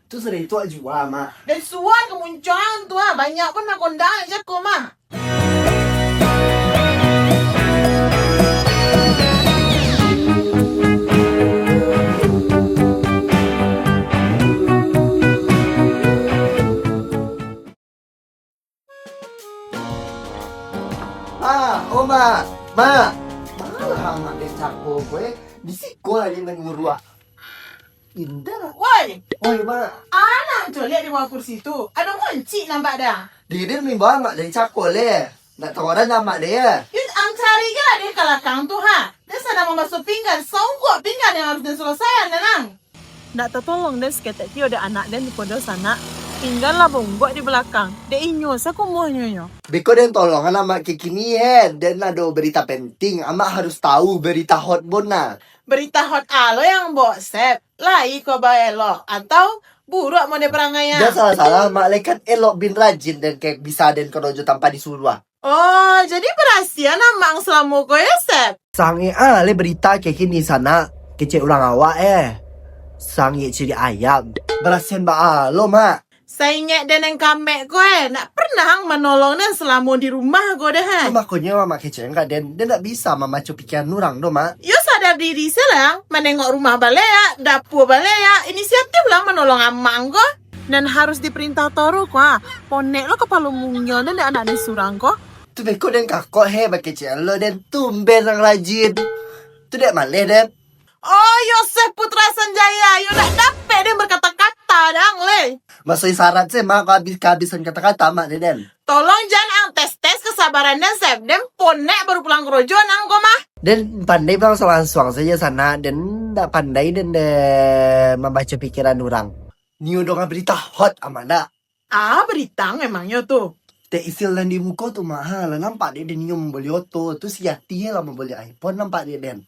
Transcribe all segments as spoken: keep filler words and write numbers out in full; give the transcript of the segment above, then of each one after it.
Tu sudah itu awak jua, Mak. Dan suan ka muncuang tu, ah. Banyak pun nak kondang aja ko, Mak. Mak, oh, Mak, Mak. Malah Mak den cako ko, eh. Di siko lah den manguruak. Indah. Woi. Woi, Mak. Alah, coliak di bawah kursi tu. Ado kunci nampak dah. Di den mimba Mak dari cako leh. Nak tahu dah Mak deh, ya? Yus, ang cari je lah di kalakang tu, ha. Dia sadang mambasuh pinggan, saunggok pinggan yang harus den selesaian, Nanang. Ndak tatolong den saketek iyo dek anak den tu ko doh sanak. Tinggalah baunggok di balakang. Dek inyo sakumuahnyo nyo. Beko den tolong anak Mak kini he, den ado berita penting. Amak harus tahu berita hot bona. Berita hot alo yang bok Sep? Lai ko baelok atau buruak mode perangai ah? Jan salah-salah, Mak lai kan elok bin rajin den kek bisa den korojo tanpa disuruah. Oh, jadi barasiah nan Mang salamo ko yo, Sep? Sangik ah, lai berita kek kini sanak, kecek urang awak eh. Sangik ciri ayam. Barasian baa lo, Mak? Saingek den nan kamek ko eh, nak pernah ang manolong nan salamo di rumah ko deh eh. Tu makonyo Mak kecek angkak den, den nak bisa mamaco pikiran urang doh, Mak. Yo sadar diri se lah, manengok rumah baleak, dapua baleak, inisiatif lah manolong amang ko. Nan harus diperintah toru ko ah. Ponek lo kapalo mungil den dek anak den surang ko. Tu beko den kakok he bakecek lo den tumben nan rajin. Tu dek maleh den. Oh, Yosef Putra Sanjaya, yo dak dapek den berkata-kata dang leh. Maso isyarat se Mak ko habis kehabisan kata-kata Mak dek den. Tolong jan ang tes-tes kesabaran den Sep, den ponek baru pulang korojo nang ko mah. Den pandai bang, langsung-langsung saja sanak, den dak pandai den de mambaco pikiran urang. Nio dongah berita hot amak dak? Ah, berita ang emangnyo tu. Tek isil nan di muko tu mah, ha, lah nampak dek den nio mamboli oto, tu si Yati lah mamboli iPhone nampak dek den.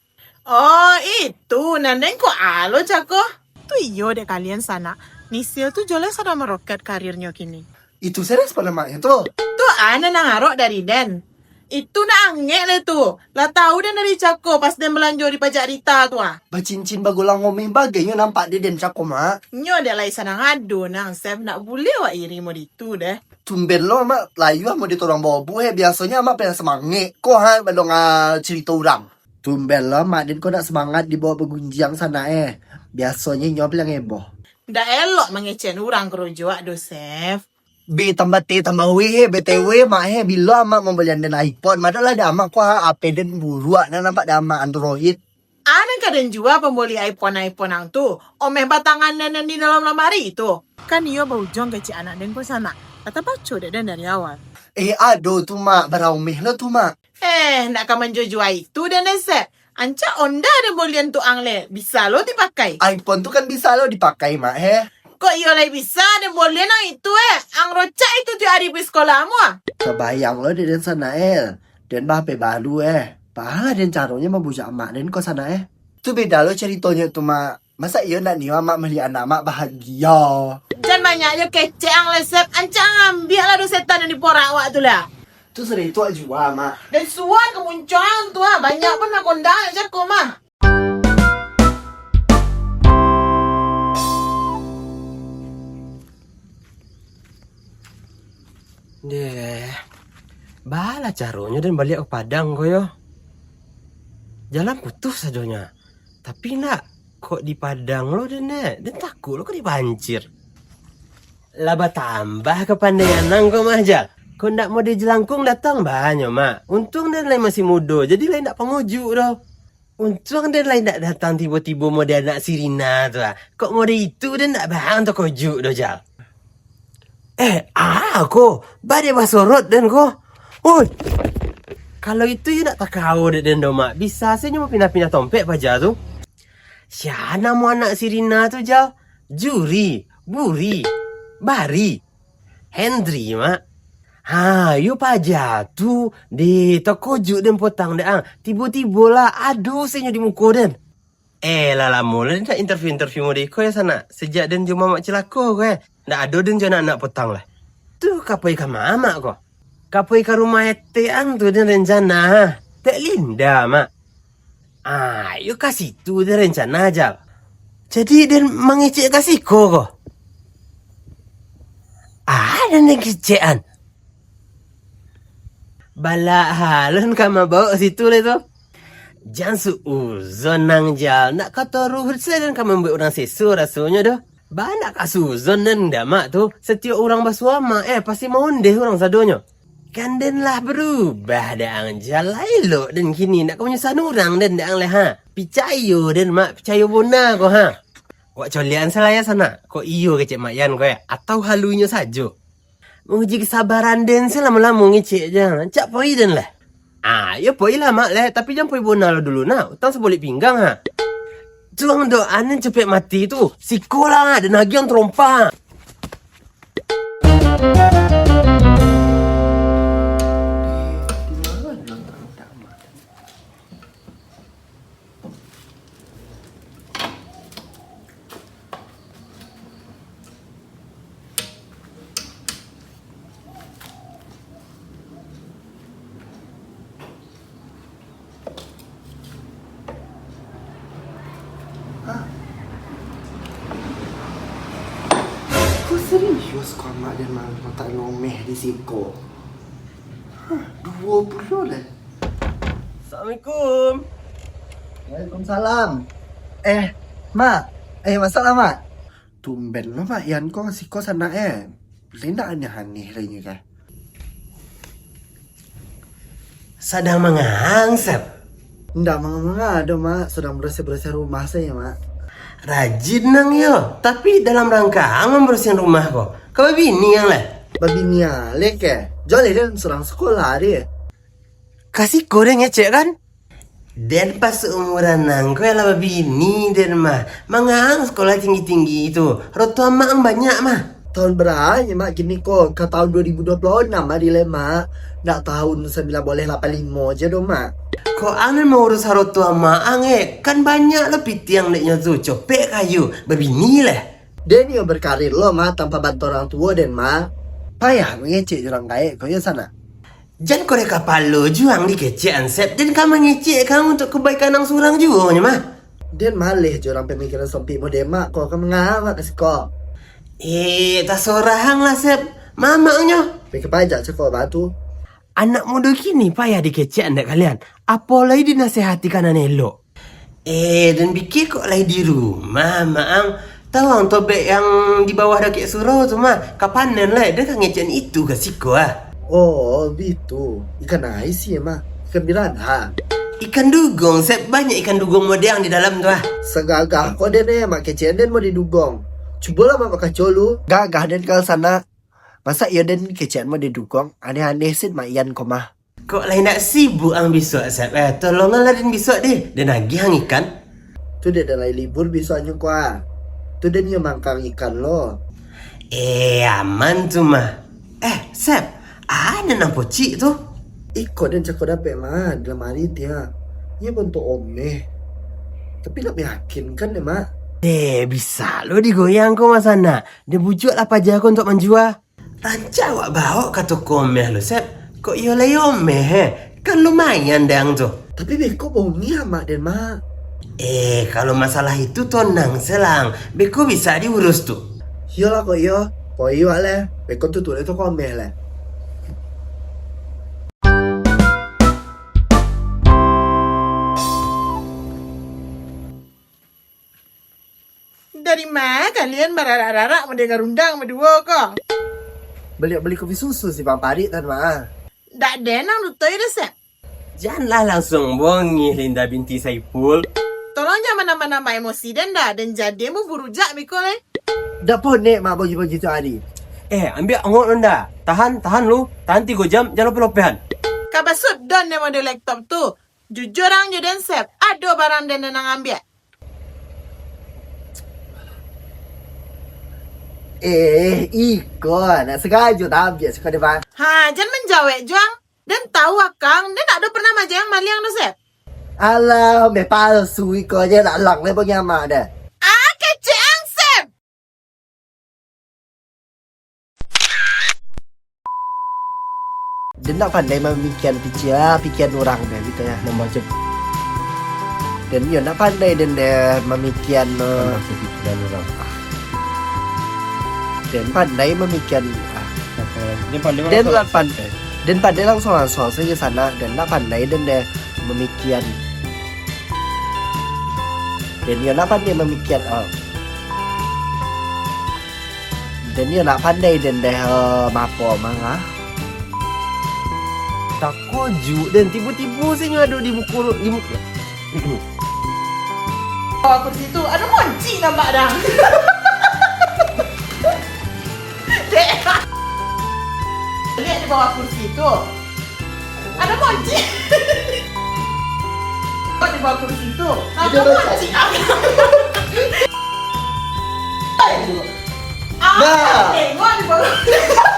Oh, itu nan den ko alo cako. Tu iyo dek kalian sanak, Nisil tu joleh sadang maroket karirnyo kini. Itu serius panamaknyo tu. Tu ah nan ang arok dari den. Itu nak angek leh tu. Lah tahu den dari cako pas den balanjo di pajak Rita tu ah. Bacincin bagulang omeh bagai nyo nampak dek den cako mak. Nyo dek lai sanang ado nang Sep nak bulih awak iri mode itu deh. Tumben lo mak layuah mode torang baobuk he. Biasonyo mak paliang samangek ko ha mandonga carito urang. Tumben lo mak den ko nak samangat dibawa bagunjiang sanak eh. Biasonyo inyo paliang heboh. Ndak elok mangecekan urang korojo wak do Sep. Be tambah te tambah we he, B T W mak he, bilo amak mambalian den iPhone, madolah dek amak ko ha, H P den buruak, nan nampak dek amak Android. Anan ka den jua pamboli iPhone-iPhone ang tu, omeh batangan nan di dalam lamari tu. Kan iyo baujuang kecek anak den ko sanak, lah tabaco dek den dari awal. Eh, ado tu mak, bara omeh lo tu mak. Eh, ndak ka manjua-jua itu den Sep. Ancak Honda den bolian tu ang leh, bisa lo dipakai. iPhone tu kan bisa lo dipakai mak he. Kok iyo lai bisa den bolian ang itu eh? Ang rocak itu tiok ari pai sikolah amuah. Tabayang lo dek den sanak eh. Den ba H P baru eh. Pahalah den caronyo mambujak amak den ko sanak eh. Tu beda lo caritonyo tu mak. Masa iyo ndak nio amak maliek anak amak bahagia? Jan banyak jo kecek ang leh Sep, ancak ang ambiak lah do setan nan di porak awak tu lah. Tu sudah itu awak jua mak. Dan suan ka muncuang tu ah, banyak pun nak kondang aja ko mah. Deh, baa lah caronyo den baliak ka Padang ko yo? Jalan putuih sadonyo. Tapi ndak, kok di Padang lo den, eh? Den takuik lo kok dipancir. Lah batambah kapandaian ang ko mah, Jal. Kok ndak mode jelangkung datang banyo, Mak. Untuang den lai masih mudo, jadi lai ndak pangojuk doh. Untuang den lai ndak datang tibo-tibo mode anak si Rina tu ah. Kok mode itu den ndak bang takojuk doh, Jal. Eh, ah ko, bade basorot den ko. Oi. Kalau itu yo nak takao dek den doh, Mak. Bisa se nyo pindah-pindah tompek paja tu. Sia namo anak si Rina tu, Jal? Juri, Buri, Bari, Hendri, Mak. Ha, yo paja tu. Deh, takojuk den potang dek ang. Tibo-tibo lah, ado se nyo di muko den. Eh, lah lamo lah den ndak interview-interview mode ko yo sanak. Sajak den jo mamak cilako ko eh. Ndak ado den jo anak-anak potang lah. Tu ka pai ka mamak ko? Ka pai ka rumah etek ang tu den rencana. Tek Linda, Mak. Ah, yo ka situ den rencana, Jal. Jadi den mangecek ka siko ko? Ini kecek an. Balak ha lun ka mabawok situ lai tu. Jan suuzon nang jal, nak kato ruhut sadan ka mambuek urang seso rasonyo doh. Ba nak ka suuzon nan damak tu, satiok urang basuo amak, eh, pasti maondeh urang sadonyo. Kan den lah barubah dah ang jal, lah elok den kini, nak ka manyusahkan urang den dah ang lai ha. Picayo den mak, picayo bona ko ha. Wak coliakan salaya sanak, kok iyo kecek Mak Yan ko ya, atau haluinyo sajo? Manguji kasabaran den se lamo-lamo ngecek jan. Cak poi den lah. Ah, yo poi lah mak leh, tapi jan poi bona lo dulu nah. Utang sabolek pinggang ha. Cuang doa nen capek mati tu. Siko lah, den agiah tarompa. Hah? Ko serius ko amak den ma-, matak lomeh di siko? Hah, duo puluah lah. Assalamualaikum. Waalaikumsalam. Eh, Mak. Eh, masuklah, Mak. Tumben lo Mak Yan ko siko sanak eh. Lai ndak aneh-aneh lai nyo kah? Sadang mangaang, Sep? Ndak manga-manga doh, Mak. Sadang barasiah-barasiah rumah sajo, Mak. Rajin ang yo, tapi dalam rangka ang mambarasiahan rumah ko, ka babini ang lai? Babini alek eh. Jaleh den surang sakolah deh. Ka siko den ngecek kan? Den pas saumuran ang ko lah babini den mah. Mangaang sakolah tinggi-tinggi tu. Roto amak ang banyak mah. Tahun bara nyo mak kini ko? Ka tahun dua ribu dua puluh anam mah di lai mak. Ndak tahun sambilan baleh lapan limo je doh mak. Kok ang nan mauruih haroto amak ang eh? Kan banyak lo pitih ang dek nyo tu. Copek kayu, babini lah. Den yo bakarir lo mak tanpa bantuan urang tuo den mak. Payah mangecek jo urang gaek ko yo sanak. Jan korek kapalo juo ang dikecek an Sep, den ka mangecek ka ang untuak kabaikan ang surang juo nyo mah. Den maleh jo urang pamikiran sompik model mak ko, ka mangawa ka siko. Eh, tasorah ang lah Sep, mamak nyo. Pikir pajak cako batu. Anak mudo kini payah dikecek an dek kalian, apo lai dinasehati ka nan elok. Eh, den pikir kok lai di rumah, Mak ang. Tahu ang tobek yang di bawah dakek surau tu mah, ka panen lai, den ka ngecek itu ka siko ah. Oh, bitu. Ikan aisi mah. Ikan piranha. Ikan dugong, Sep, banyak ikan dugong model di dalam tu ah. Sagagah kok den eh, mak kecek den mau di dugong. Cubolah mak bakaco lu. Gagah den kalau sanak. Masak iyo den kecek an mau di dugong, aneh-aneh sin mak Yan ko mah. Kok lai ndak sibuk ang bisuak, Sep? Eh, tolonganlah den bisuak deh, den agiah ang ikan. Tu dek den lai libur bisuaknyo ko ah. Tu den iyo mangkang ikan lo. Eh, aman tu mah. Eh, Sep, a nan pocik tu? Iko den cako dapek mah, di lamari tiah. Iyo bantuak omeh. Tapi nak meyakinkan deh, Mak. Eh, bisa lo digoyang ko mah sanak. Den bujuak lah paja ko untuak manjua. Rancak awak bawok ka toko omeh lo, Sep. Kok iyo lai omeh, eh? Kan lumayan dang tu. Tapi beko bongih amak den, Mak. Eh, kalau masalah itu tonang selang. Beko bisa diurus tu. Iyolah kok iyo. Kok iyo leh. Beko tutup lai toko omeh leh. Dari ma kalian bararak-rarak mandanga rundang baduo ko? Baliak bali kopi susu simpang parik tadi, Mak. Dak den ang dutoi doh, Sep. Janlah langsuang bongih, Linda binti Saipul. Tolong jan manambah-nambah emosi den dah, den jadi buburu rujak biko lai. Dak ponek, Mak, bagi-bagi tu hari. Eh, ambiak angok, Linda. Tahan, tahan lu. Tahan tigo jam, jan lopeh-lopehan. Ka basudah den model laptop tu. Jujur ang jo den, Sep. Ado barang den nan ang ambiak? Eh, iko, nak sangajo taambiak siko deh, Bang. Ha, jan manjawek juo ang. Den tahu akang, den dak ado pernah maajak ang maliang doh, Sep. Alah, ombeh palsu iko je, nak lang lebo nyamak deh. Ah, kecek ang, Sep. Den ndak pandai mamikian pikia, pikian urang deh, gitu ya. Mambaco. Den yo ndak pandai den deh mamikian, eh, Mambaco pikian urang. Den pandai mamikian, ah. Dia pandai. Den lah pandai. Den pandai langsuang-langsuang sajo sanak, den lah pandai den deh mamikian. Den iyo lah pandai mamikian, ah. Den iyo lah pandai den deh, eh, mapo mah, ah. Takojuik den, tibo-tibo sajo ado di muko, di muko. Bawah kursi tu, ado monci nampak dah. Dek. Lihat di bawah kursi tu. Ado monci. Di bawah kursi tu. Ado monci. Ah, tengok di bawah.